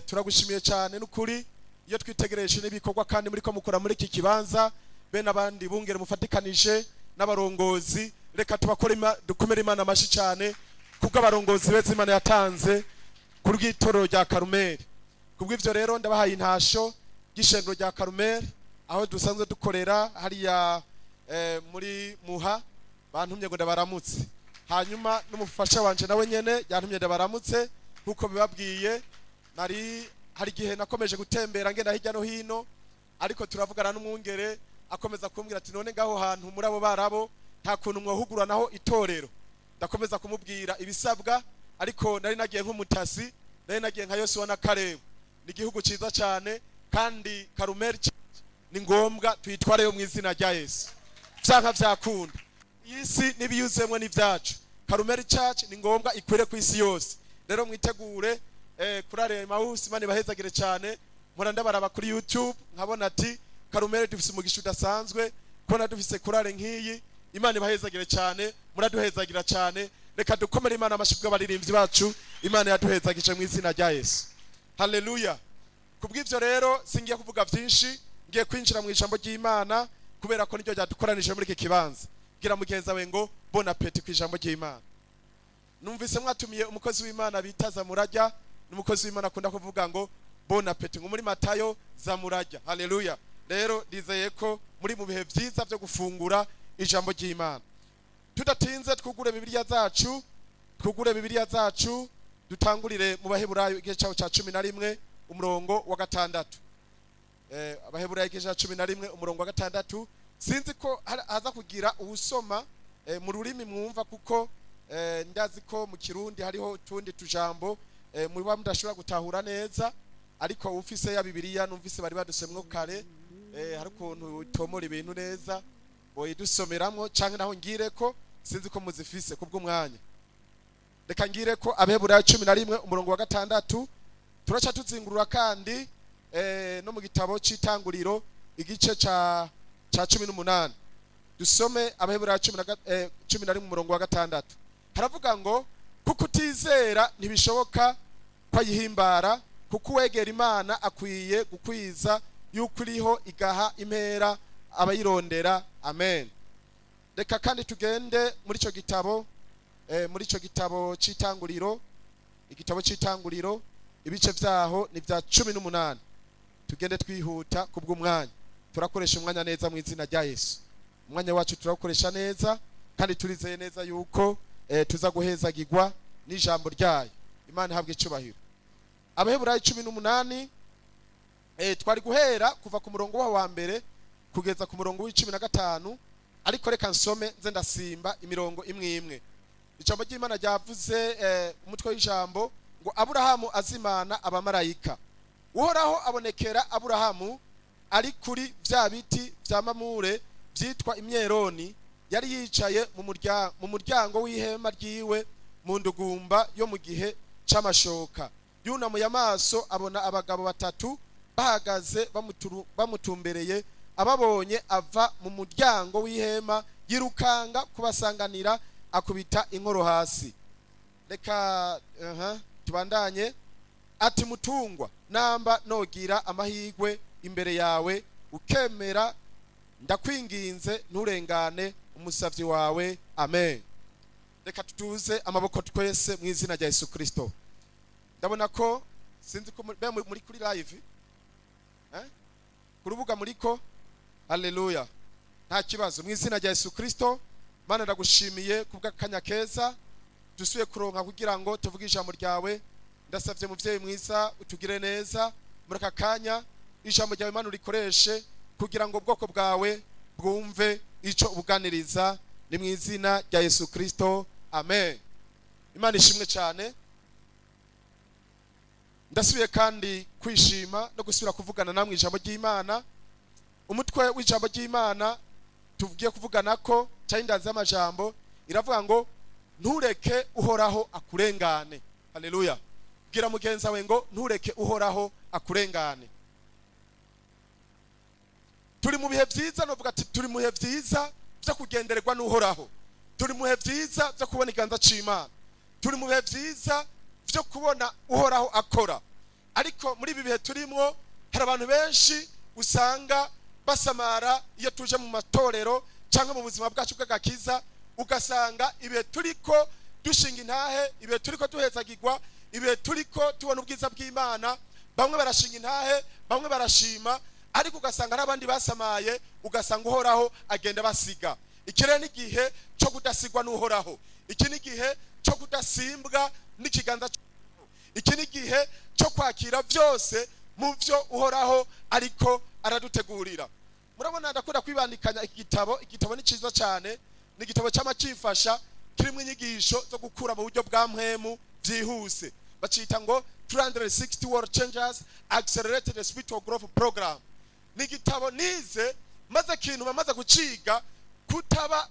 Turagushimiye cyane n'ukuri. Iyo twitegereje n'ibikorwa kandi muri ko mukora muri iki kibanza, bene abandi bungere mufatikanije n'abarongozi, reka tubakore dukomere Imana amashyi cyane kubw'abarongozi beza Imana yatanze ku rw'itorero rya Karumeli. Kubw'ivyo rero, ndabahaye intasho y'ishengero rya Karumeli, aho dusanzwe dukorera hariya muri Muha. Bantumye ngo ndabaramutse, hanyuma n'umufasha wanje nawe nyene yantumye ndabaramutse. Nkuko bibabwiye, nari hari igihe nakomeje gutembera ngenda hirya no hino, ariko turavugana n'umwungere, akomeza kumbwira ati: "None ngaho hantu muri abo barabo nta kuntu mwohugura naho itorero?" Ndakomeza kumubwira ibisabwa, ariko nari nagiye nk'umutasi, nari nagiye nka Yosuwa na Karebu. Ni igihugu cyiza cyane, kandi Karumeli ni ngombwa tuyitwareyo mu izina rya Yesu. Vyanka vyakunda, iyi si n'ibiyuzemwo n'ivyacu. Karumeli Church ni ngombwa ikwire ku isi yose. Rero mwitegure kurare Emmaus. Imana ibahezagire cyane. Mpora ndabaraba kuri YouTube, nkabona ati Karumeli dufise umugisha udasanzwe kubona dufise kurare nk'iyi. Imana ibahezagire cyane, muraduhezagira cyane. Reka dukomere Imana amashyi bw'abaririmbyi bacu Imana yaduhezagije mu izina rya Yesu. Haleluya! Kubw'ivyo rero, singiye kuvuga byinshi, ngiye kwinjira mu ijambo ry'Imana, kubera ko niryo ryadukoranije muri iki kibanza. Bwira mugenzi wawe ngo bon appétit ku ijambo ry'Imana. Numvise mwatumiye umukozi w'Imana bita Zamurajya, n'umukozi w'Imana akunda kuvuga ngo bon appétit, ngo muri Matayo Zamurajya. Haleluya! Rero ndizeye ko muri mu bihe byiza byo gufungura ijambo ry'Imana. Tudatinze, twugure Bibiliya zacu, twugure Bibiliya zacu, dutangurire mu Baheburayo, igice cyaho cya 11, umurongo wa 6. Abaheburayo, igice cya 11, umurongo wa 6. Sinzi ko haza kugira uwusoma mu rurimi mwumva, kuko ndazi ko mu Kirundi hariho utundi tujambo muba mudashobora gutahura neza. Ariko ufise ya Bibiliya numvise bari badusemwo kare, hari ukuntu utomora ibintu neza, boyidusomeramwo, canke naho ngire ko sinzi ko muzifise. Kubw'umwanya, reka ngire ko Abaheburayo 11, umurongo wa 6. Turaca tuzingurura kandi no mu gitabo c'Itanguriro, igice ca 18. Dusome Abaheburayo 11, umurongo wa 6. Haravuga ngo: "Kuko utizera ntibishoboka ko ayihimbara, kuko uwegera Imana akwiye gukwiza yuko iriho, igaha impera abayirondera." Amen. Reka kandi tugende muri ico gitabo, muri ico gitabo c'Itanguriro, igitabo c'Itanguriro, ibice vyaho ni vya 18. Tugende twihuta kubw'umwanya. Turakoresha umwanya neza mu izina rya Yesu. Umwanya wacu turawukoresha neza, kandi turizeye neza yuko tuza guhezagirwa n'ijambo ryayo. Imana ihabwe icubahiro. Abaheburayo 18, twari guhera kuva ku murongo wa mbere kugeza ku murongo wa 15, ariko reka nsome nze ndasimba imirongo imwe imwe. Ijambo ry'Imana ryavuze, umutwe w'ijambo ngo: "Aburahamu azimana abamarayika." Uhoraho abonekera Aburahamu ari kuri vya biti vya Mamure vyitwa imyeroni. Yari yicaye mu muryango w'ihema ryiwe mu ndugumba yo mu gihe c'amashoka. Yunamuye amaso, abona abagabo batatu bahagaze bamutumbereye. Ababonye, ava mu muryango w'ihema, yirukanga kubasanganira, akubita inkoro hasi. Reka tubandanye. Ati: "Mutungwa, namba nogira amahirwe imbere yawe, ukemera, ndakwinginze nturengane umusavyi wawe." Amen. Reka tutuze amaboko twese mu izina rya Yesu Kristo. Ndabona ko sinzi ko muri kuri live, ku rubuga muriko. Haleluya! Nta kibazo. Mu izina rya Yesu Kristo, Mana, ndagushimiye kubw'akanya keza dusuye kuronka kugira ngo tuvuge ijambo ryawe. Ndasavye, muvyeyi mwiza, utugire neza muri aka kanya. Ijambo ryawe, Mana, urikoreshe kugira ngo ubwoko bwawe bwumve ico ubuganiriza. Ni mu izina rya Yesu Kristo, amen. Imana ishimwe cyane. Ndasubiye kandi kwishima no gusubira kuvugana namwe ijambo ry'Imana. Umutwe w'ijambo ry'Imana tugiye kuvugana ko, cyangwa indanzi y'amajambo, iravuga ngo: "Ntureke Uhoraho akurengane." Haleluya! Bwira mugenzi wawe ngo: "Ntureke Uhoraho akurengane." Turi mu bihe byiza, novuga ati turi mu bihe byiza byo kugendererwa n'Uhoraho. Turi mu bihe byiza byo kubona ikiganza c'Imana. Turi mu bihe byiza. byo kubona Uhoraho akora. Ariko muri ibi bihe turimwo, hari abantu benshi usanga basamara. Iyo tuje mu matorero cyangwa mu buzima bwacu bw'agakiza, ugasanga ibihe turiko dushinga intahe, ibihe turiko duhezagirwa, ibihe turiko tubona ubwiza bw'Imana, bamwe barashinga intahe, bamwe barashima, ariko ugasanga n'abandi basamaye, ugasanga Uhoraho agenda basiga. Iki rero ni igihe cyo kudasigwa n'Uhoraho. Iki ni igihe cyo kudasimbwa n'ikiganza. Iki ni igihe cyo kwakira byose mu byo Uhoraho ariko aradutegurira. Murabona, ndakunda kwibandikanya iki gitabo. Igitabo ni cyiza cyane, ni igitabo cy'amakimfasha, kirimo inyigisho zo gukura mu buryo bwa mpwemu byihuse. Bacita ngo 360 World Changers Accelerated Spiritual Growth Program. Ni igitabo nize maze kintu bamaze guciga, kutaba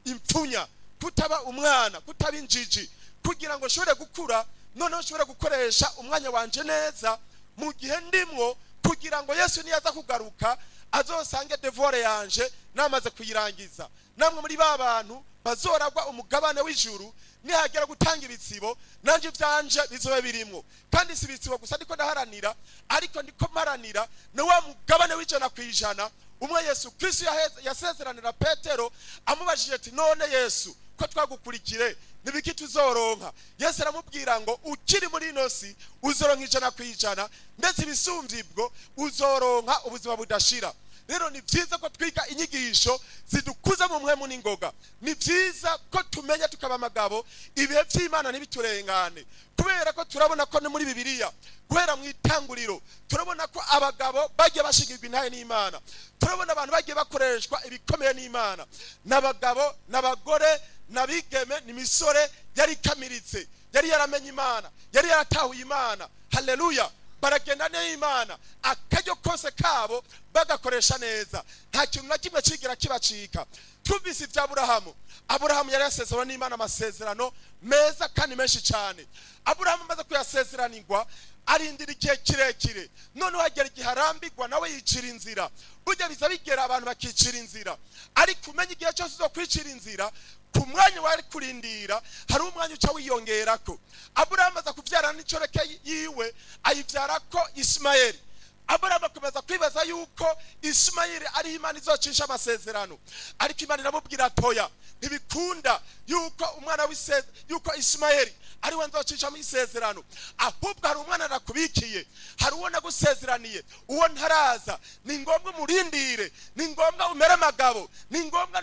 impfunya, kutaba umwana, kutaba injiji, kugira ngo nshobore gukura, noneho nshobore gukoresha umwanya wanje neza mu gihe ndimwo, kugira ngo Yesu niyaza kugaruka azosange devoir yanje namaze kuyirangiza, namwe muri ba bantu bazoragwa umugabane w'ijuru. Nihagera gutanga ibitsibo, nanje ivyanje bizobe birimwo. Kandi si ibitsibo gusa ndiko ndaharanira, ariko ndiko mparanira na wa mugabane w'100% umwe Yesu Kristo yasezeranira Petero, amubajije ati: "None Yesu, ko twagukurikire, nibiki tuzoronka?" Yesu aramubwira ngo: "Ukiri muri ino si uzoronka 100%, ndetse ibisumbye ibwo, uzoronka ubuzima budashira." Rero ni byiza ko twiga inyigisho zidukuza mu mpwemu n'ingoga. Ni byiza ko tumenya tukaba amagabo, ibihe by'Imana ntibiturengane, kubera ko turabona ko no muri Bibiliya, guhera mu itanguriro, turabona ko abagabo bagiye bashingirwa intahe n'Imana. Turabona abantu bagiye bakoreshwa ibikomeye n'Imana, n'abagabo, n'abagore, n'abigeme, n'imisore yari ikamiritse, yari yaramenye Imana, yari yaratahuye Imana. Haleluya! Baragenda n'Imana, akaryo kose kabo bagakoresha neza, nta kintu na kimwe kigira kibacika. Twumvise ibya Aburahamu. Aburahamu yari yasezerano n'Imana, amasezerano meza kandi menshi cyane. Aburahamu amaze kuyasezeranirwa, arindira igihe kirekire, noneho hagera igihe arambigwa, nawe yicira inzira. Burya biza bigera abantu bakicira inzira, ariko umenye igihe cyose uzokwicira inzira, ku mwanya wari kurindira hari umwanya uca wiyongerako. Aburahamu aza kubyara n'incoreke yiwe, ayibyara ko Isimayeli. Aburahamu akomeza kwibaza yuko Isimayeli ariho Imana izocisha amasezerano, ariko Imana iramubwira: "Toya, ntibikunda yuko umwana w'ise yuko Isimayeli ari we nzocishamo isezerano, ahubwo hari umwana nakubikiye, hari uwo nagusezeraniye, uwo ntaraza. Ni ngombwa umurindire, ni ngombwa umere amagabo, ni ngombwa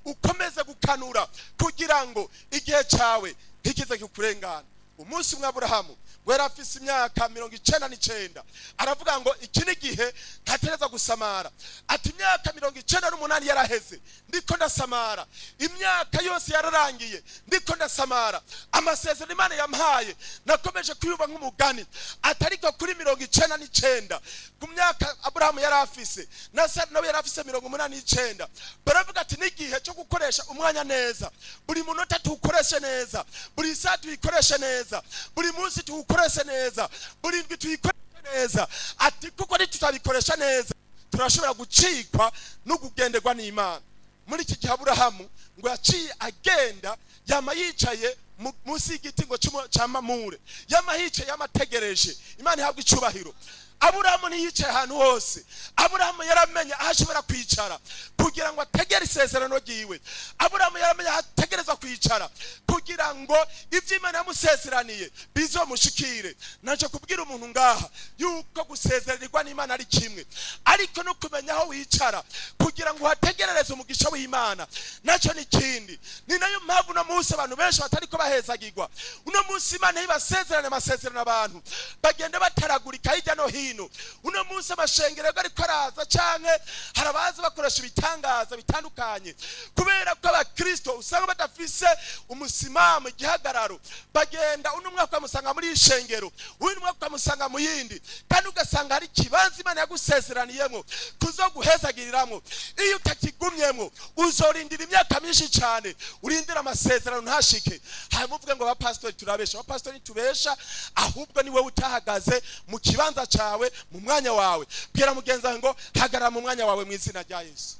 ukomeze gukanura kugira ngo igihe cyawe ntikize kukurengana." Umunsi umwe Aburahamu ngo yari afise imyaka 99, aravuga ngo: "Iki ni igihe ntatereza gusamara." Ati: "Imyaka 98 yaraheze ndiko ndasamara, imyaka yose yararangiye ndiko ndasamara. Amasezerano Imana yampaye nakomeje kuyumva nk'umugani." Ati: "Ariko kuri 99, ku myaka Aburahamu yari afise na Sara nawe yari afise 89, baravuga ati: 'N'igihe cyo gukoresha umwanya neza, buri munota tuwukoreshe neza, buri saha tuyikoreshe neza, buri munsi tuwukoreshe neza, buri ndwi tuyikoreshe neza.'" Ati: "Kuko nitutabikoresha neza, turashobora gucikwa no kugenderwa n'Imana." Muri iki gihe Aburahamu ngo yaciye agenda, yama yicaye munsi y'igiti ngo ca Mamure, yama yicaye, yama ategereje. Imana ihabwa icubahiro. Aburahamu ntiyicaye ahantu hose. Aburahamu yaramenye aho ashobora kwicara kugira ngo ategere isezerano ryiwe. Aburahamu yaramenye aho ategerezwa kwicara kugira ngo ibyo Imana yamusezeraniye bizomushikire. Naje kubwira umuntu ngaha yuko gusezeranirwa n'Imana ari kimwe, ariko no kumenya aho wicara kugira ngo uhategerereze umugisha w'Imana nacyo ni ikindi. Ni nayo mpamvu uno munsi abantu benshi batariko bahezagirwa. Uno munsi Imana ntibasezerane amasezerano, abantu bagenda bataragurika hirya no hino. Uno munsi amashengero ariko araza, canke hari abaza bakoresha ibitangaza bitandukanye, kubera ko abakristo usanga badafise umusimamo, igihagararo. Bagenda uno mwaka ukamusanga muri iyi shengero, uwundi mwaka ukamusanga mu yindi, kandi ugasanga hari ikibanza Imana yagusezeraniyemo kuzoguhezagiriramwo. Iyo utakigumyemo, uzorindira imyaka myinshi cyane, urindira amasezerano ntashike. Hanyuma uvuge ngo abapasitori turabesha. Abapasitori ntitubesha, ahubwo ni wowe utahagaze mu kibanza cyawe, mu mwanya wawe. Bwira mugenzi wawe ngo: "Hagarara mu mwanya wawe mu izina rya Yesu."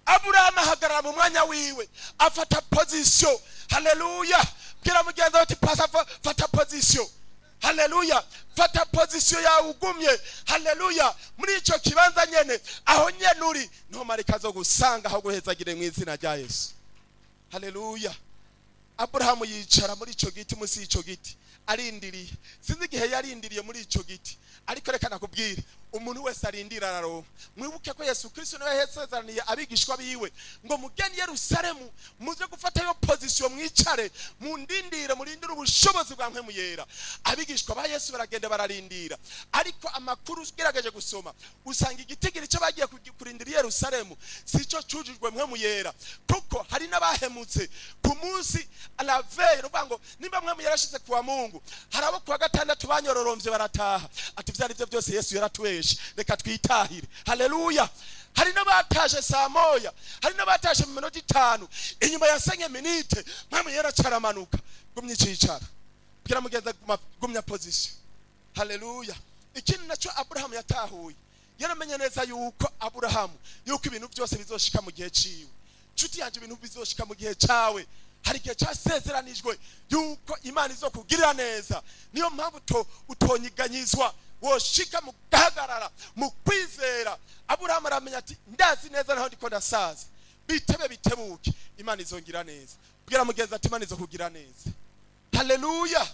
Aburahamu ahagarara mu mwanya wiwe, afata position. Haleluya! Bwira mugenzi wawe uti: "Pasa, fata position." Haleluya! Fata position yawe ugumye. Haleluya! Muri icyo kibanza nyene, aho nyene uri, niho marayika zo gusanga aho guhezagire mu izina rya Yesu. Haleluya! Aburahamu yicara muri icyo giti, munsi y'icyo giti, arindiriye. Sinzi igihe yarindiriye muri icyo giti, ariko reka nakubwire, umuntu wese arindira araronka. Mwibuke ko Yesu Kristo niwe yasezeraniye abigishwa biwe ngo: "Mugende i Yerusalemu, muze gufatayo position, mwicare mundindire, murindire ubushobozi bwa Mpwemu Yera." Abigishwa ba Yesu baragenda, bararindira, ariko amakuru ugerageje gusoma usanga igitigiri cyo bagiye kurindira i Yerusalemu si cyo cujujwe Mpwemu Yera, kuko hari n'abahemutse ku munsi la veille. Uvuga ngo nimba Mpwemu yarashize kuwa Mungu, hari abo kuwa gatandatu banyororomvye barataha, ati: "Ivyo arivyo byose Yesu yaratubeshe, reka twitahire." Haleluya! Hari n'abataje saa 1, hari n'abataje mu minota 5 inyuma ya 5 minutes, Mpwemu yaracaramanuka. Gumya icicara, bwira mugenzi, gumya position. Haleluya! Ikindi nacyo Aburahamu yatahuye, yaramenye neza yuko Aburahamu, yuko ibintu byose bizoshika mu gihe ciwe. Nshuti yanjye, ibintu bizoshika mu gihe cawe. Hari igihe cyasezeranijwe yuko Imana izokugirira neza. Niyo mpamvu utonyiganyizwa, woshika mu gahagarara mu kwizera. Aburahamu aramenya ati: "Ndazi neza naho ndiko ndasaza, bitebe bitebuke, Imana izongira neza." Bwira mugenzi ati: "Imana izokugira neza." Haleluya!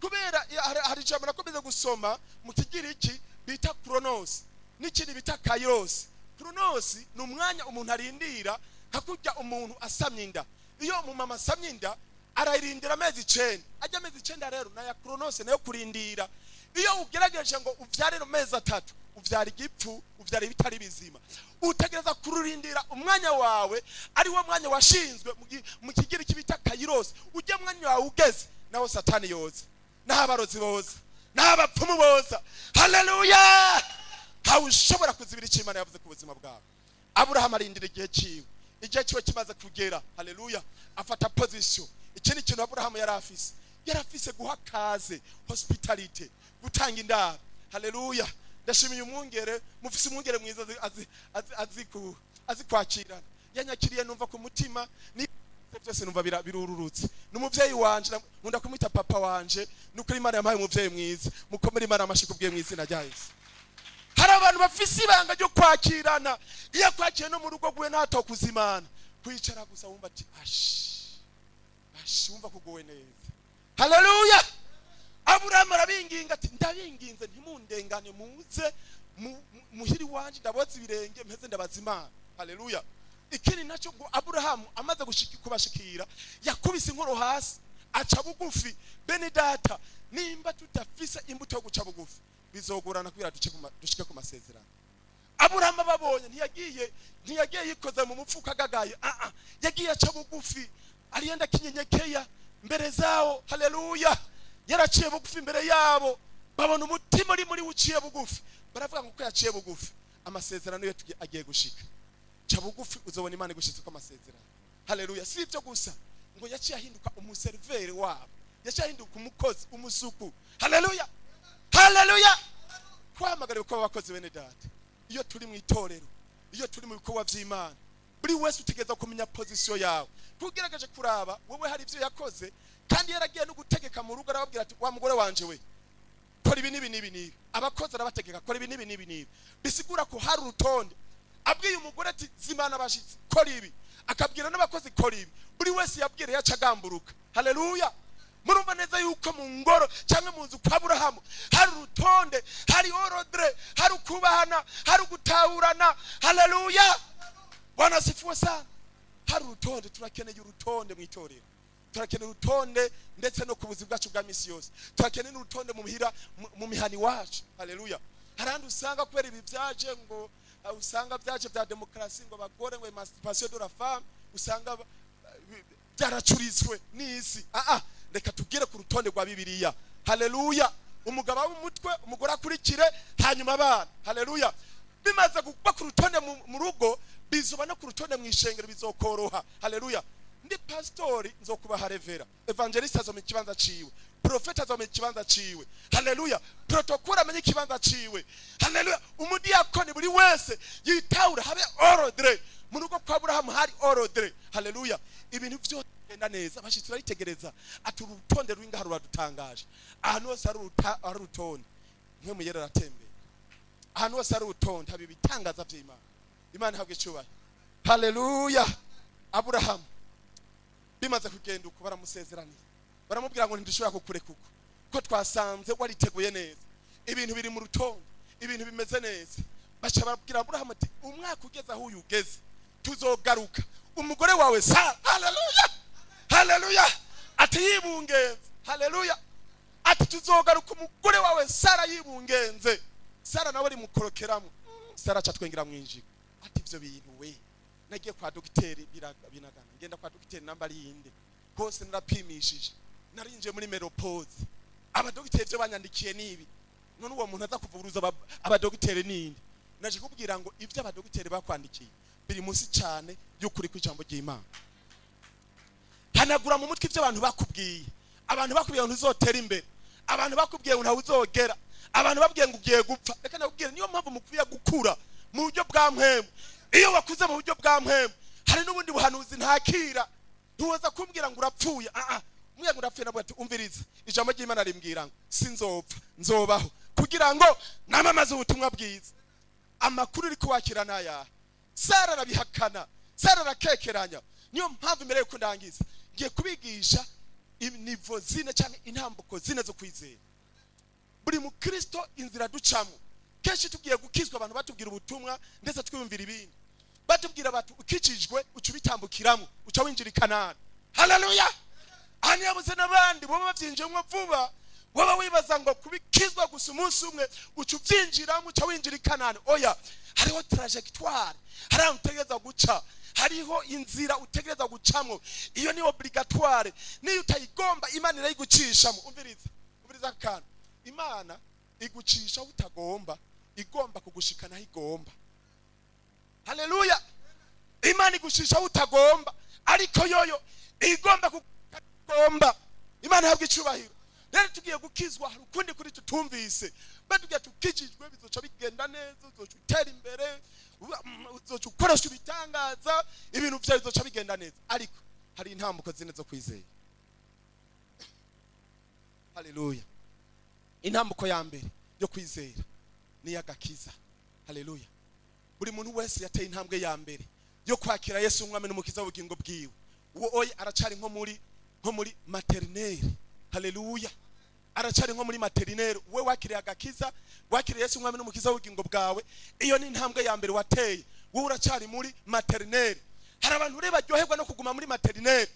Kubera hari ijambo nakomeza gusoma mu Kigiriki bita kronos n'ikindi bita kairos. Kronos ni umwanya umuntu arindira, nka kurya umuntu asamye inda. Iyo umumama asamye inda, arayirindira amezi 9. Ajya amezi 9 rero naya kronos, nayo kurindira. Iyo ugerageje ngo uvyare mu mezi 3, uvyara igipfu, uvyara ibitari bizima. Utegereza kururindira umwanya wawe, ari wo mwanya washinzwe mu Kigiriki bita kairos. Ujya mwanya wawe ugeze, naho Satani yoza, naho abarozi boza, naho abapfumu boza, haleluya, ntawe ushobora kuzibira icyo Imana yavuze ku buzima bwawe. Aburahamu arindira igihe ciwe. Igihe ciwe kimaze kugera, haleluya, afata position. Ikindi kintu Aburahamu yari afise, yari afise guha kaze, hospitality, gutanga indaro. Haleluya! Ndashimiye umwungere, mufise umwungere mwiza, azi kwakirana. Yanyakiriye numva ku mutima ni byose, numva birururutse. Ni umuvyeyi wanje, nkunda kumwita papa wanje. Ni ukuri Imana yampaye umuvyeyi mwiza. Mukomere Imana amashi kubwiye mu izina rya Yesu. Hari abantu bafise ibanga ryo kwakirana. Iyo akwakiye no mu rugo rwiwe, ntatokuzimana kwicara gusa, wumva ati: "Ashi, ashi," wumva kuguwe neza. Haleluya! Aburahamu arabinginga ati: "Ndabinginze, ntimundengane, muze muhiri wanje, ndaboza ibirenge, mpeze ndabaza Imana." Haleluya! Ikindi nacyo ngo Aburahamu amaze kubashikira, yakubise inkoro hasi, aca bugufi. Bene data, nimba tudafise imbuto yo guca bugufi, bizogorana kubera dushike ku masezerano. Aburahamu ababonye, ntiyagiye yikoze mu mufuka agagaye. Ah ah, yagiye aca bugufi, alienda kinyenyekea mbere zao. Haleluya! Yaraciye bugufi imbere yabo, babona umutima uri muri we uciye bugufi, baravuga ngo: "Ko yaciye bugufi, amasezerano yo agiye gushika." Ca bugufi, uzobona Imana igushitse ko amasezerano. Haleluya! Si ibyo gusa, ngo yaciye ahinduka umuserveur wabo, yaciye ahinduka umukozi, umusuku. Haleluya, haleluya! Twahamagariwe kuba abakozi. Bene data, iyo turi mu itorero, iyo turi mu bikorwa vy'Imana, buri wese utegereza kumenya position yawe. Tugerageje kuraba wowe, hari ibyo yakoze, kandi yaragiye no gutegeka mu rugo, arababwira ati: "Wa mugore wanje we, kora ibi n'ibi n'ibi n'ibi." Abakozi arabategeka: "Kora ibi n'ibi n'ibi n'ibi." Bisigura ko hari urutonde. Abwiye umugore ati: "Zimana abashitsi, kora ibi," akabwira n'abakozi: "Kora ibi." Buri wese yabwira yaca agamburuka. Haleluya! Murumva neza yuko mu ngoro cyangwa mu nzu kwa Aburahamu hari urutonde, hari ordre, hari ukubahana, hari ugutahurana. Haleluya! Bwana asifiwe sana. Hari urutonde. Turakeneye urutonde mu itorero, turakeneye urutonde ndetse no ku buzima bwacu bwa misi yose, turakeneye n'urutonde mu mihira, mu mihani wacu. Haleluya! Hari ahandi usanga kubera ibi byaje ngo usanga byaje bya demokarasi, ngo abagore, ngo émancipation de la femme, usanga byaracurizwe n'isi. Ah ah, reka tubwire ku rutonde rwa Bibiliya. Haleluya! Umugabo w'umutwe, umugore akurikire, hanyuma abana. Haleluya! Bimaze kuba ku rutonde mu rugo, bizoba no ku rutonde mu ishengero, bizokoroha. Haleluya! Ndi pastori, nzokubaha révérend, évangéliste azomenya ikibanza ciwe, prophète azomenya ikibanza ciwe, haleluya, protocole amenye ikibanza ciwe, haleluya, umudiyakoni, buri wese yitawura, habe ordre. Mu rugo kwa Aburahamu hari ordre, haleluya. Ibintu byose bigenda neza. Abashitsi baritegereza ati: "Urutonde rw'ingaha ruradutangaje." Ahantu hose hari urutonde, Mpwemu Yera aratembera. Ahantu hose hari urutonde, haba ibitangaza by'Imana. Imana ihabwa icyubahiro, haleluya. Aburahamu bimaze kugenda uko, baramusezeraniye, baramubwira ngo: "Ntidushobora kukureka uko, ko twasanze wariteguye neza, ibintu biri mu rutonde, ibintu bimeze neza." Baca babwira Aburahamu ati: "Umwaka ugeze aho uyu ugeze, tuzogaruka umugore wawe Sara," haleluya, haleluya, ati "yibungenze." Haleluya. Ati: "Tuzogaruka umugore wawe Sara yibungenze." Sara nawe rimukorokeramo. Sara aca twengera mwinjira ati: "Ivyo bintu we, nagiye kwa dogiteri binagana, ngenda kwa dogiteri namba ari inde hose, narapimishije, narinjiye muri ménopause, abadogiteri ivyo banyandikiye nibi. None uwo muntu aza kuvuguruza abadogiteri ninde?" Naje kubwira ngo ivyo abadogiteri bakwandikiye biri munsi cyane y'ukuri kw'ijambo ry'Imana. Hanagura mu mutwe ivyo abantu bakubwiye. Abantu bakubwiye ngo ntuzotera imbere, abantu bakubwiye ngo ntawe uzogera, abantu babwiye ngo ugiye gupfa. Reka nakubwire, niyo mpamvu mukwiye gukura mu buryo bwa mpwemu. Iyo wakuze mu buryo bwa mpwemu, hari n'ubundi buhanuzi ntakira. Ntiwoza kumbwira ngo urapfuye. Ah ah, umbwira ngo urapfuye, nabwo ati: "Umviriza, ijambo ry'Imana rimbwira ngo sinzopfa, nzobaho kugira ngo namamaze ubutumwa bwiza." Amakuru uri kuwakira n'ayahe? Sara arabihakana, Sara arakekeranya. Niyo mpamvu imbere yuko ndangiza, ngiye kubigisha niveaux zine cyangwa intambuko zine zo kwizera. Buri mukristo, inzira ducamo. Kenshi tugiye gukizwa, abantu batubwira ubutumwa, ndetse twiyumvira ibindi batubwira, bati: "Ukijijwe uca ubitambukiramo, uca winjira i Kanani." Haleluya. Aha ntiyabuze n'abandi baba babyinjiyemo vuba. Waba wibaza ngo kubikizwa gusa umunsi umwe uca ubyinjiramo, uca winjira i Kanani. Oya, hariho trajectoire, hari ahantu utegereza guca, hariho inzira utegereza gucamo. Iyo ni obligatoire, niyo utayigomba Imana irayigucishamo. Umviriza, umviriza aka kantu: Imana igucisha aho utagomba, igomba kugushikana aho igomba. Haleluya. Imana igucisha aho utagomba, ariko yoyo igomba kugomba. Imana ihabwa icubahiro. Rero tugiye gukizwa, hari ukundi kuri tutumvise. Batubwira tukijijwe bizoca bigenda neza, uzoca utera imbere, uzoca ukoresha ibitangaza, ibintu vyawe bizoca bigenda neza. Ariko hari intambuko zine zo kwizera. Haleluya. Intambuko ya mbere yo kwizera ni iy'agakiza. Haleluya. Buri muntu wese yateye intambwe ya mbere yo kwakira Yesu umwami n'umukiza w'ubugingo bwiwe, uwo oye aracari nko muri maternelle. Haleluya. Aracari nko muri maternelle. We wakiriye agakiza, wakiriye Yesu umwami n'umukiza w'ubugingo bwawe, iyo ni intambwe ya mbere wateye. Wowe uracari muri maternelle. Hari abantu rero baryoherwa no kuguma muri maternelle,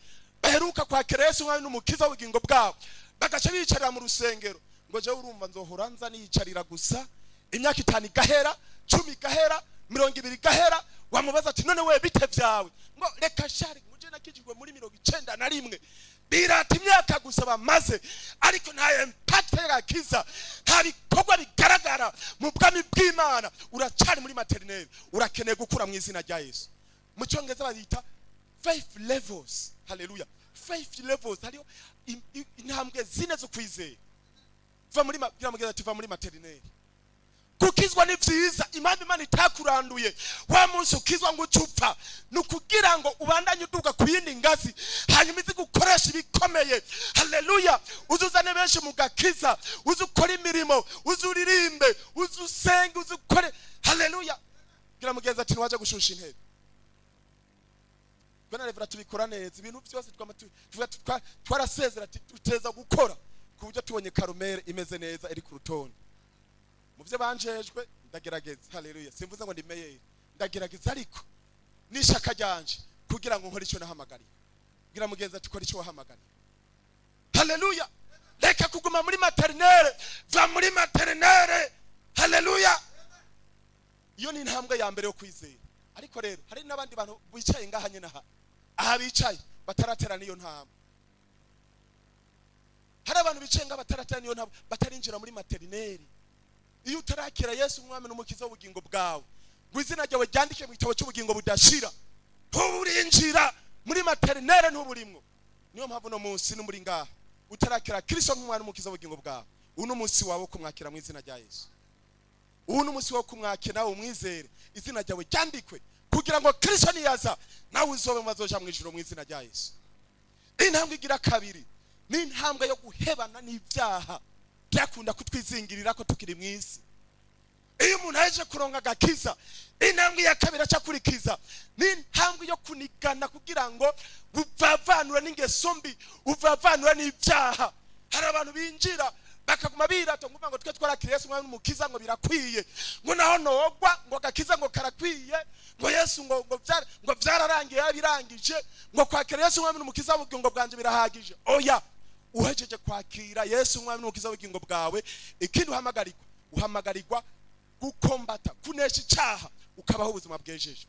baheruka kwakira Yesu umwami n'umukiza w'ubugingo bwabo, bagaca biyicarira mu rusengero ngo: "Jewe urumva nzohora nza niyicarira gusa." Imyaka 5 igahera, 10 igahera, 20 igahera. Wamubaza ati: "None we bite vyawe?" Ngo: "Reka shari, muje nakijijwe muri 91." Birata imyaka gusa bamaze, ariko nta impact y'agakiza, nta bikorwa bigaragara mu bwami bw'Imana. Uracari muri maternelle, urakeneye gukura mu izina rya Yesu. Mu Cyongereza bayita faith levels. Haleluya. Faith levels, hariho intambwe zine zo kwizera. Va muri bwira mugenzi ati: "Va muri maternelle." Gukizwa ni vyiza. Impamvu Imana itakuranduye wa munsi ukizwa ngo uce upfa, ni ukugira ngo ubandanye uduga ku yindi ngazi, hanyuma izi gukoresha ibikomeye. Haleluya. Uzuzane benshi mu gakiza, uze ukore imirimo, uze uririmbe, uze usenge, uze ukore. Haleluya. Bwira mugenzi ati: "Ntiwaje gushusha intebe." Bwana revera, tubikora neza ibintu byose. Twama tuvuga twarasezera ati tuteza gukora ku buryo tubonye Karumere imeze neza, iri ku rutonde mu byo banjejwe. Ndagerageza. Haleluya. Simvuze ngo ndi meyeri, ndagerageza, ariko n'ishaka ryanje kugira ngo nkore icyo nahamagariye. Bwira mugenzi ati: "Kora icyo wahamagariye." Haleluya. Reka kuguma muri maternelle, va muri maternelle. Haleluya. Iyo ni intambwe ya mbere yo kwizera. Ariko rero hari n'abandi bantu bicaye ngaha nyine, aha bicaye bataratera n'iyo ntambwe. Hari abantu bicaye ngaha bataratera n'iyo ntambwe, batarinjira muri maternelle. Iyo utarakira Yesu umwami n'umukiza w'ubugingo bwawe, ngo izina ryawe ryandike mu gitabo cy'ubugingo budashira, ntuburinjira muri maternelle. Muri maternelle ntuburimwo. Niyo mpamvu uno munsi n'umuri ngaha utarakira Kristo nk'umwana umukiza w'ubugingo bwawe, uno munsi wawe wo kumwakira mu izina rya Yesu. Ubu ni umunsi wo kumwakira, nawe umwizere, izina ryawe ryandikwe kugira ngo Kristo niyaza nawe uzobe mu bazoja mu ijuru mu izina rya Yesu. Intambwe igira kabiri ni intambwe yo guhebana n'ibyaha byakunda kutwizingirira ko tukiri mu isi. Iyo umuntu aje kuronka agakiza, intambwe ya kabiri acakurikiza ni intambwe yo kunigana kugira ngo uvavanura n'ingeso mbi, uvavanura n'ibyaha. Hari abantu binjira bakaguma birata ngo ngo twe twarakiriye Yesu umwami n'umukiza, ngo birakwiye, ngo naho nogwa, ngo agakiza ngo karakwiye, ngo Yesu ngo byararangiye, yabirangije, ngo kwakira Yesu umwami n'umukiza w'ubugingo bwanjye birahagije. Oya, uhejeje kwakira Yesu umwami n'umukiza w'ubugingo bwawe, ikindi uhamagarirwa gukombata, kunesha icyaha, ukabaho ubuzima bwejeje.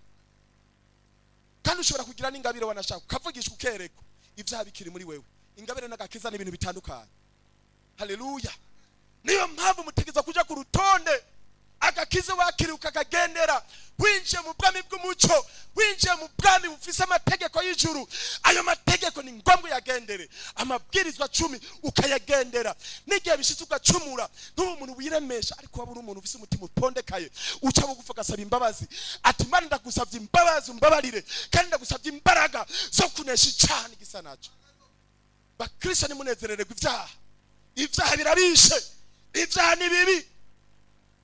Kandi ushobora kugira n'ingabire, wanashaka ukavugishwa, ukerekwa, ibyaha bikiri muri wewe. Ingabire n'agakiza ni ibintu bitandukanye. Haleluya! Niyo mpamvu mutegeza kuja ku rutonde. Agakiza wakiriye ukakagendera, winjiye mu bwami bw'umuco, winjiye mu bwami bufise amategeko y'ijuru. Ayo mategeko ni ngombwa uyagendere, amabwirizwa 10 ukayagendera. N'igihe bishitse ugacumura, ntube umuntu wiremesha, ariko waba uri umuntu ufise umutima upondekaye, uca bugufi ugasaba imbabazi, ati: "Imana, ndagusabye imbabazi, umbabarire, kandi ndagusabye imbaraga zo kunesha icyaha n'igisa naco." Bakristo, nimunezerererwe ibyaha. Ibyaha birabishe, ibyaha ni bibi.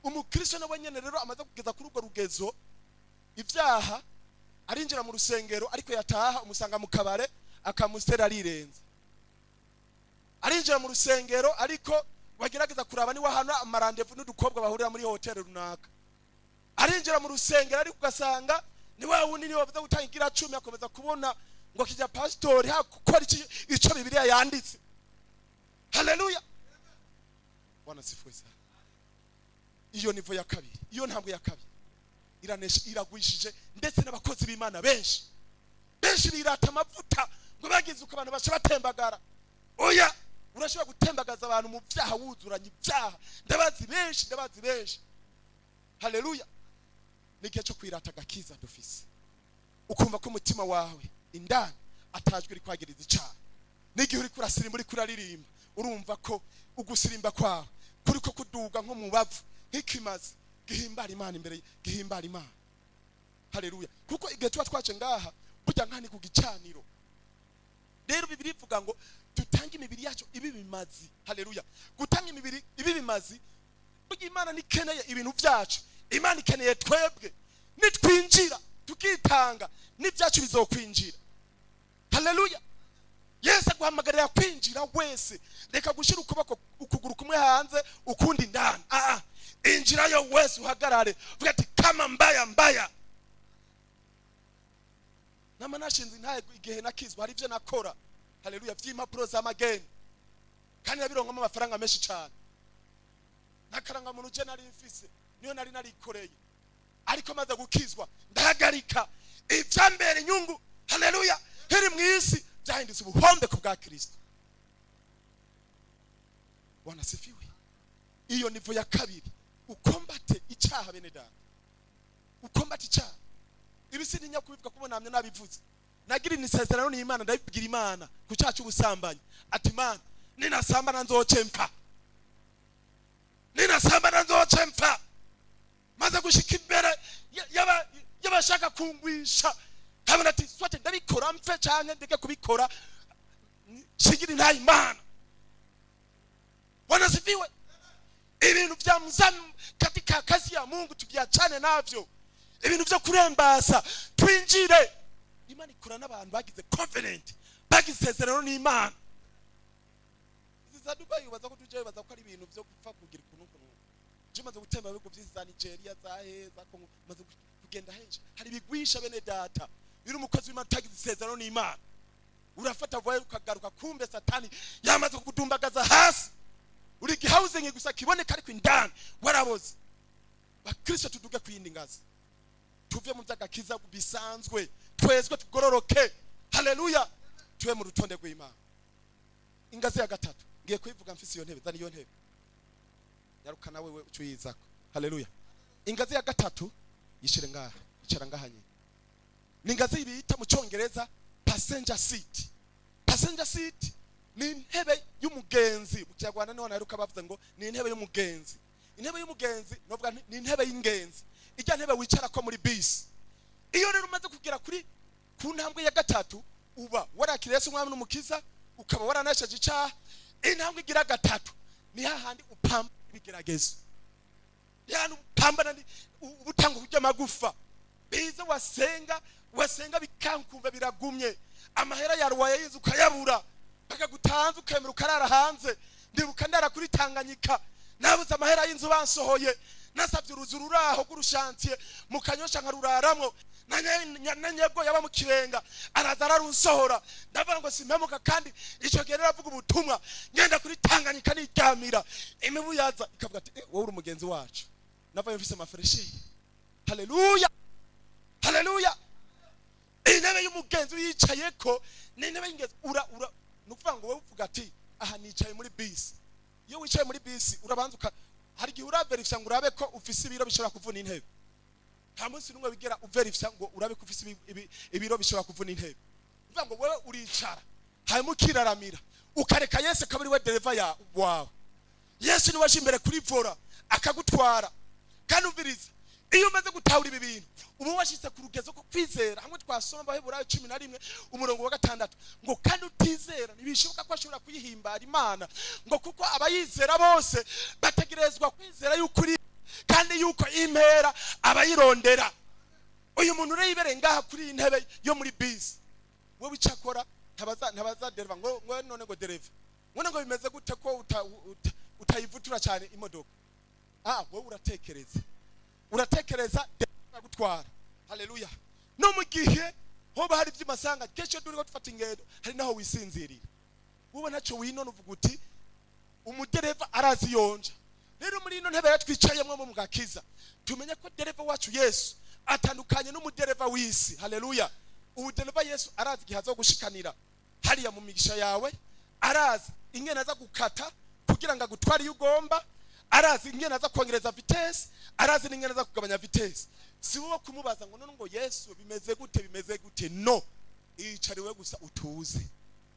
Umukristo nawe nyene rero amaze kugeza kuri urwo rugezo, ibyaha, arinjira mu rusengero, ariko yataha umusanga mu kabare, akamusiteri arirenza. Arinjira mu rusengero, ariko bagerageza kuraba niba hano ama rendez-vous n'udukobwa bahurira muri hoteli runaka. Arinjira mu rusengero, ariko ugasanga ni wa wundi niwe bavuze gutanga igira 10, akomeza kubona ngo kijya pasitori ha gukora icyo Bibiliya yanditse. Haleluya, Bwana asifiwe sana. Iyo niveau ya kabiri, iyo ntambwe ya kabiri iranesha, iragwishije ndetse n'abakozi b'Imana benshi. Benshi birata amavuta ngo bagize uko abantu baca batembagara. Oya, urashobora gutembagaza abantu mu byaha wuzuranye ibyaha. Ndabazi benshi, ndabazi benshi. Haleluya! Ni igihe cyo kwirata agakiza dufise, ukumva ko umutima wawe indani atajwi uri kwagiriza icyaha. N'igihe uri kurasirimba, uri kuraririmba, urumva ko ugusirimba kwawe kuriko kuduga nko mu bavu, nk'ikimazi gihimbara Imana imbere, gihimbara Imana. Haleluya! Kuko igihe tuba twaje ngaha, burya nka ni ku gicaniro. Rero Bibiri ivuga ngo dutange imibiri yacu ibi bimazi. Haleluya! Gutanga imibiri ibi bimazi, burya Imana nikeneye ibintu byacu, Imana ikeneye twebwe. Nitwinjira tukitanga, n'ibyacu bizokwinjira. Haleluya! Yesu aguhamagarira kwinjira wese. Reka gushyira ukuboko, ukuguru kumwe hanze, ukundi indani. Aa, injirayo wese, uhagarare, uvuga ati: "Kama mbaya mbaya." Nama nashinze intaye igihe nakizwa, hari ibyo nakora, haleluya, by'impapuro z'amageni, kandi nabironkamo amafaranga menshi cyane. N'akarangamuntu je nari mfise, niyo nari narikoreye, ariko maze gukizwa ndahagarika. Ibyambere inyungu, haleluya, heri mu isi byahindutse ubuhombe ku bwa Kristo. Bwana asifiwe. Iyo niveau ya kabiri, ukombate icyaha, bene data, ukombate icyaha. Ibi sintinya kubivuga kuko namye nabivuze. Nagira isezerano n'Imana, ndabibwira Imana ku cyaha cy'ubusambanyi, ati: "Imana, ninasambana nzoce mpfa, ninasambana nzoce mpfa." Maze gushika imbere y'abashaka kungwisha, nkabona ati: "Soit ndabikora mpfe, canke ndeke kubikora nshigira intaye Imana." Bwana asifiwe. Ibintu vya mzamu katika kazi ya Mungu tuvyachane navyo. Ibintu vyo kurembasa, twinjire. Imana ikora n'abantu bagize covenant, bagize isezerano n'Imana. Izi za Dubai ubaza ko tujyayo, baza ko ari ibintu vyo gupfa kugira ukuntu ukuntu. Je maze gutemba ibihugu vyinshi, za Nigeria, za he, za Congo, maze kugenda henshi. Hari ibigwisha, bene data. Iyo umukozi w'Imana utagize isezerano n'Imana, urafata vuba ukagaruka, kumbe Satani yamaze kukudumbagaza hasi, uri gihawuze gusa kiboneka, ariko indani waraboze. Bakristo, tuduge kuyindi ngazi, tuve mu by'agakiza bisanzwe, twezwe, tugororoke. Haleluya! Tube mu rutonde rw'Imana. Ingazi ya gatatu ngiye kuyivuga mfise iyo ntebe. Zana iyo ntebe, nyaruka nawe we uca uyizako. Haleluya! Ingazi ya gatatu yishire ngaha, icara ngaha nyine. Ni ingazi bita mu Cyongereza Passenger seat, passenger seat ni intebe y'umugenzi. Mu Kinyarwanda niho naheruka bavuze ngo ni intebe y'umugenzi. Intebe y'umugenzi novuga ni intebe y'ingenzi, ijya ntebe wicarako muri bisi. Iyo rero umaze kugera ku ntambwe ya gatatu, uba warakiriye Yesu umwami n'umukiza, ukaba waranesheje icyaha. Intambwe igira gatatu ni hahandi upamba ibigeragezo, yani upambana ubutanga kurya amagufa biza. Wasenga, wasenga bikankumva biragumye, amahera yarwaye y'inzu ukayabura, bakagutanze, ukemera ukarara hanze. Ndibuka ndara kuri Tanganyika, nabuze amahera y'inzu, bansohoye, nasabye uruzu ruraho rw'urushantiye mu Kanyosha nkaruraramwo, na nyebwo yaba mu Kirenga araza ararunsohora. Ndavuga ngo simpemuka, kandi icyo gihe naravuga ubutumwa. Ngenda kuri Tanganyika niryamira, imibu yaza ikavuga ati: "Eh, wowe uri umugenzi wacu." Navayo mfise amafraîcheur. Haleluya, haleluya! Intebe y'umugenzi uyicayeko ni intebe y'ingenzi. Ura ura ni ukuvuga ngo wowe uvuga ati: "Aha nicaye muri bisi." Iyo wicaye muri bisi, urabanza uka hari igihe uraverifya ngo urabe ko ufise ibiro bishobora kuvuna intebe. Nta munsi n'umwe wigera uverifya ngo urabe ko ufise ibiro bishobora kuvuna intebe. Uvuga ngo wowe uricara, hanyuma ukiraramira, ukareka Yesu akaba ari we dereva wawe. Yesu niwe aje imbere kuri volant akagutwara. Kandi umviriza, iyo umaze gutahura ibi bintu, uba washyitse ku rugezo ko kwizera hamwe twasoma Abaheburayo 11 umurongo wa 6, ngo: "Kandi utizera ntibishoboka ko ashobora kuyihimbara Imana," ngo kuko abayizera bose bategerezwa kwizera yuko uri, kandi yuko impera abayirondera. Uyu muntu rero yibereye ngaha kuri iyi ntebe yo muri bisi, wowe icyo akora, ntabaza dereva ngo none ngo dereva ngo ngo bimeze gute ko utayivutura cyane imodoka? Ah, wowe uratekereza, uratekereza, dereva agutwara. Haleluya! No mu gihe hoba hari iby'amasanga, kenshi iyo turiko dufata ingendo, hari naho wisinzirira, wowe ntacyo winona, uvuga uti: "Umudereva arazi yonja." Rero muri ino ntebe twicayemo mu gakiza, tumenye ko dereva wacu Yesu atandukanye n'umudereva w'isi. Haleluya! Ubu dereva Yesu arazi igihe aza gushikanira hariya mu migisha yawe, arazi ingene aza gukata kugira ngo agutware iyo ugomba, arazi ingene aza kongereza vitesse, arazi n'ingene aza kugabanya vitesse. Si wowe kumubaza ngo none ngo Yesu bimeze gute, bimeze gute? No iyicariwe gusa, utuze,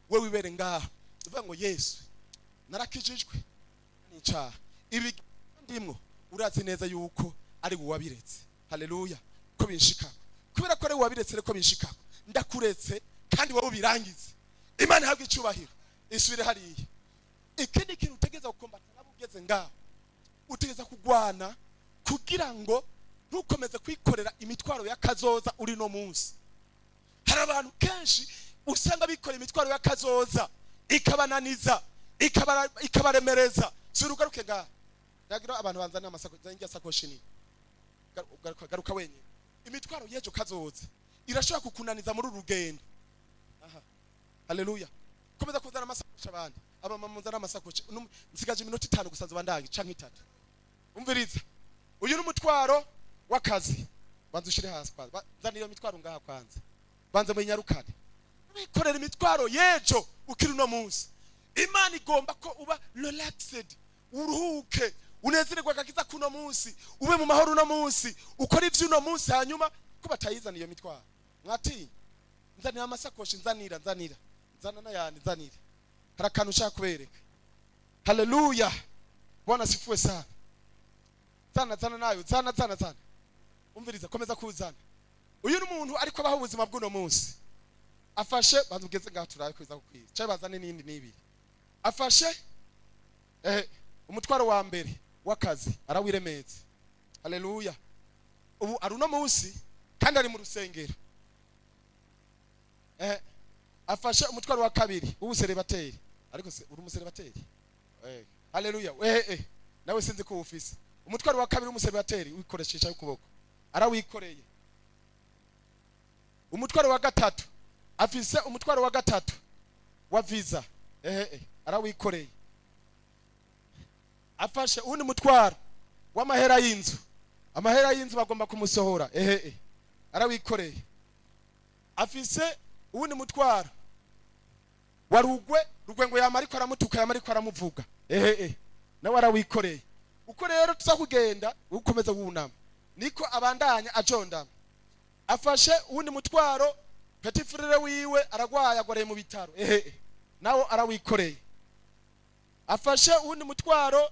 we wibere ngaha, uvuga ngo: "Yesu, narakijijwe n'icyaha, ibi ndimwo urazi neza yuko ari wowe wabiretse." Haleluya! Ko binshikako, kubera ko ari wowe wabiretse reko binshikako, ndakuretse kandi wowe ubirangize. Imana ihabwe icyubahiro. Isubire hariya. Ikindi kintu utegereza gukombata nabo ugeze ngaho, utegereza kugwana kugira ngo ntukomeze kwikorera imitwaro y'akazoza uri no munsi. Hari abantu kenshi usanga bikorera imitwaro y'akazoza, ikabananiza, ikabaremereza. Sura ugaruke ngaha, ndagira abantu banzanira amasakoshi, njya sakoshi nini. Garuka, garuka wenyine. Imitwaro y'ejo kazoza irashobora kukunaniza muri uru rugendo. Aha, haleluya! Komeza kuzana amasakoshi. Abandi abamama muzana amasakoshi. Nsigaje iminota 5 gusa, nzoba ndangi canke 3. Umviriza, uyu ni umutwaro w'akazi. Banza ushire hasi kwanza. Nzanira iyo mitwaro ngaha kwanza, banza muyinyarukane. Wikorera imitwaro y'ejo ukiri uno munsi. Imana igomba ko uba relaxed, uruhuke, unezererwe agakiza kuno munsi, ube mu mahoro uno munsi, ukora ivy'uno munsi. Hanyuma ko batayizana iyo mitwaro, mwatinya. Nzanira amasakoshi, nzanira, nzanira, nzana n'ayandi, nzanira. Hari akantu ushaka kubereka. Haleluya, Bwana asifiwe sana. Zana, zana nayo, zana, zana, zana. Umviriza, komeza kuzana. Uyu ni umuntu ariko abaho ubuzima bw'uno munsi. Afashe, banza ugeze ngaho turabe ko biza kukwiza cyangwa bazane n'iyindi n'ibiri. Afashe umutwaro wa mbere w'akazi, arawiremetse. Haleluya! Ubu ari uno munsi kandi ari mu rusengero. Afashe umutwaro wa kabiri w'ubuserebateri. Ariko se uri umuserebateri? Haleluya! Nawe sinzi ko ufise umutwaro wa kabiri w'umuserebateri, wikoresheje ukuboko, arawikoreye. Umutwaro wa gatatu, afise umutwaro wa gatatu wa visa. Arawikoreye. Afashe uwundi mutwaro w'amahera y'inzu, amahera y'inzu bagomba kumusohora. Arawikoreye. Afise uwundi mutwaro wa Rugwe. Rugwe ngo yama ariko aramutuka, yama ariko aramuvuga. Nawe arawikoreye. Uko rero tuza kugenda ukomeza wunama, niko abandanya ajondama. Afashe uwundi mutwaro. Petit frère wiwe aragwaye, agwareye mu bitaro, ehe, nawo arawikoreye. Afashe uwundi mutwaro,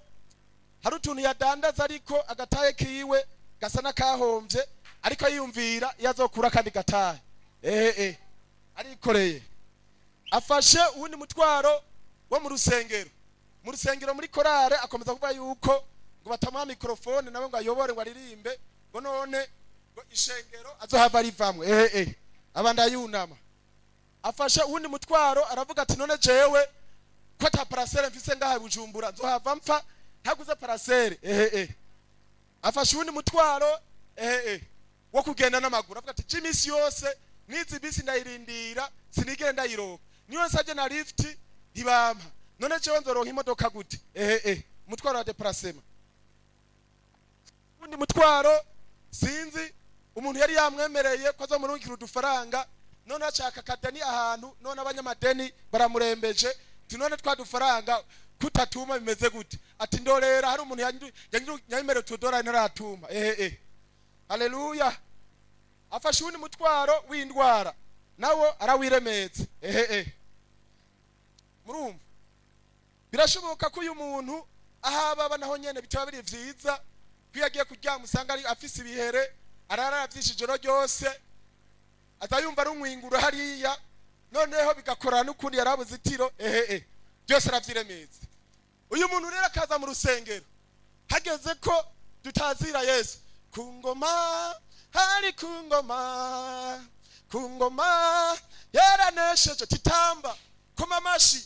hari utuntu yadandaza ariko agataye kiwe gasa n'akahombye, ariko yiyumvira iyo azokura kandi gataye, ehe, arikoreye. Afashe uwundi mutwaro wo mu rusengero, mu rusengero muri korale, akomeza kuvuga yuko ngo batamuha microphone nawe ngo ayobore, ngo aririmbe, ngo none ngo ishengero azohava arivamwe, ehe, abandi ayunama. Afashe uwundi mutwaro, aravuga ati: "None jewe ko ata parcelle mfise ngaha Bujumbura, nzohava mpfa ntaguze parcelle?" Ehe. Afashe uwundi mutwaro, ehe, wo kugenda n'amaguru. Avuga ati: "Je iminsi yose nizi bisi ndayirindira, sinigere ndayironka, niyo nsabye na lift ntibampa, none jewe nzoronka imodoka gute?" Ehe, umutwaro wa déplacement. Uwundi mutwaro, sinzi umuntu yari yamwemereye ko azomurungikira udufaranga, none ashaka akadeni ahantu, none abanyamadeni baramurembeje, ati: "None twa dufaranga kutatuma bimeze gute?" Ati: "Ndorera, hari umuntu yanyemereye utudorari ntaratuma." Ehe, haleluya. Afashe uwundi mutwaro w'indwara, nawo arawiremetse. Ehe, murumva birashoboka ko uyu muntu aho ababa naho nyene bitaba biri vyiza, ko iyo agiye kuryama usanga ari afise ibihere, arara aravyishe ijoro ryose, aza yumva ari umwinguro hariya, noneho bigakorana n'ukundi yarabuze itiro. Ehe, byose aravyiremetse. Uyu muntu rero akaza mu rusengero, hageze ko dutazira Yesu ku ngoma, hari ku ngoma, ku ngoma yaranesheje, titamba, koma amashi.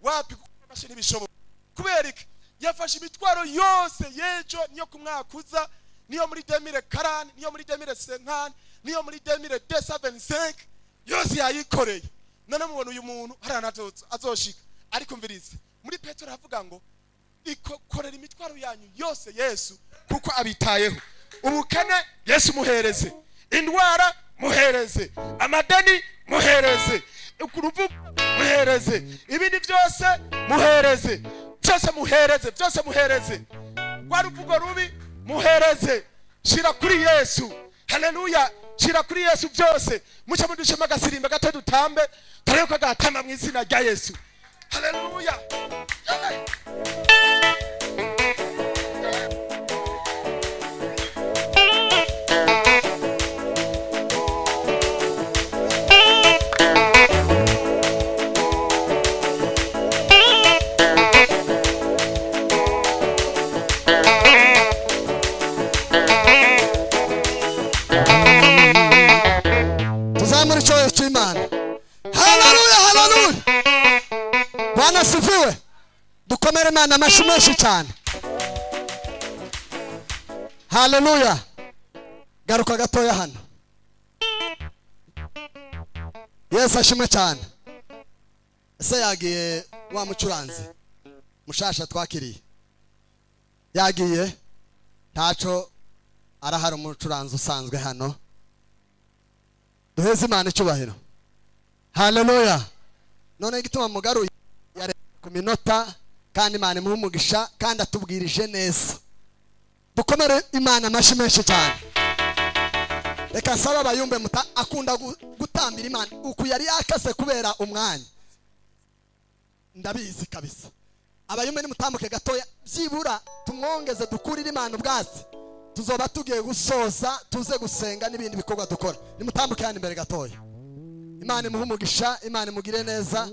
Wapi, koma amashi ntibishoboka. Kubera iki? Yafashe imitwaro yose y'ejo, niyo ku mwaka uza, niyo muri 2040, niyo muri 2050, niyo muri 2075, yose yayikoreye. None mubona uyu muntu hari ahantu azoshika? Ariko mvirize, muri Petero aravuga ngo ikokorera imitwaro yanyu yose Yesu, kuko abitayeho. Ubukene Yesu muhereze, indwara muhereze, amadeni muhereze, uruvu muhereze, ibindi byose muhereze, byose muhereze, byose muhereze, rwa ruvugo rubi muhereze, shira kuri Yesu. Haleluya, shira kuri Yesu byose. Muce mudushema agasirimba gato, dutambe, turebe ko agatama mu izina rya Yesu. Haleluya. Tuzamure icyubahiro cy'Imana. Haleluya, haleluya! Bwana asifiwe. Dukomere Imana amashyi menshi cyane. Haleluya. Garuka gatoya hano. Yesu ashimwe cyane. Ese yagiye wa mucuranzi mushasha twakiriye? Yagiye? Ntaco, arahari umucuranzi usanzwe hano. Duheze Imana icyubahiro. Haleluya. None igituma mugaruye, yare ku minota, kandi Imana imuhe umugisha, kandi atubwirije neza. Dukomere Imana amashyi menshi cyane. Reka nsaba abayumbe muta akunda gutambira Imana uku yari yakase kubera umwanya, ndabizi kabisa. Abayumbe nimutambuke gatoya, byibura tumwongeze, dukurire Imana ubwatsi, tuzoba tugiye gusoza, tuze gusenga n'ibindi bikorwa dukora. Nimutambuke hano imbere gatoya. Imana imuhe umugisha, Imana imugire neza.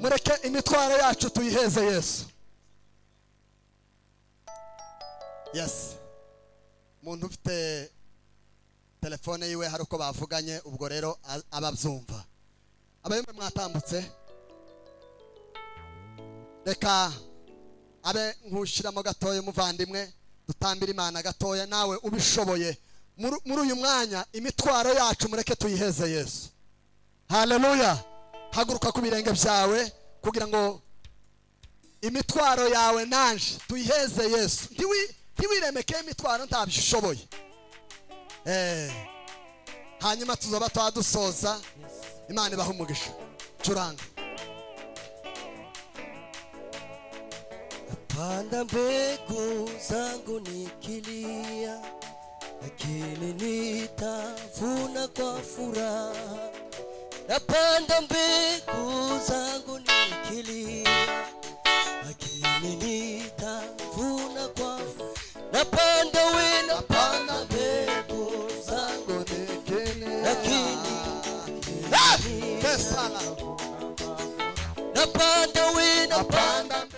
Mureke imitwaro yacu tuyiheze Yesu. Yes, umuntu ufite telefone yiwe hari uko bavuganye, ubwo rero ababyumva. Abayumbe mwatambutse, reka abe nkushyiramo gatoya umuvandimwe, dutambire Imana gatoya. Nawe ubishoboye muri uyu mwanya, imitwaro yacu mureke tuyiheze Yesu. Haleluya. Haguruka ku birenge byawe kugira ngo imitwaro yawe nanje tuyiheze Yesu. Ntiwiremeke imitwaro ntabyo ushoboye. Hanyuma tuzoba twadusoza. Imana ibahe umugisha. Curanga. Panda mbegu zangu nikilia, lakini nitavuna kwa furaha. Napanda mbegu zangu nikilia, lakini nitavuna kwa. Napanda we, napanda mbegu zangu lakini Kesala. napanda we, napanda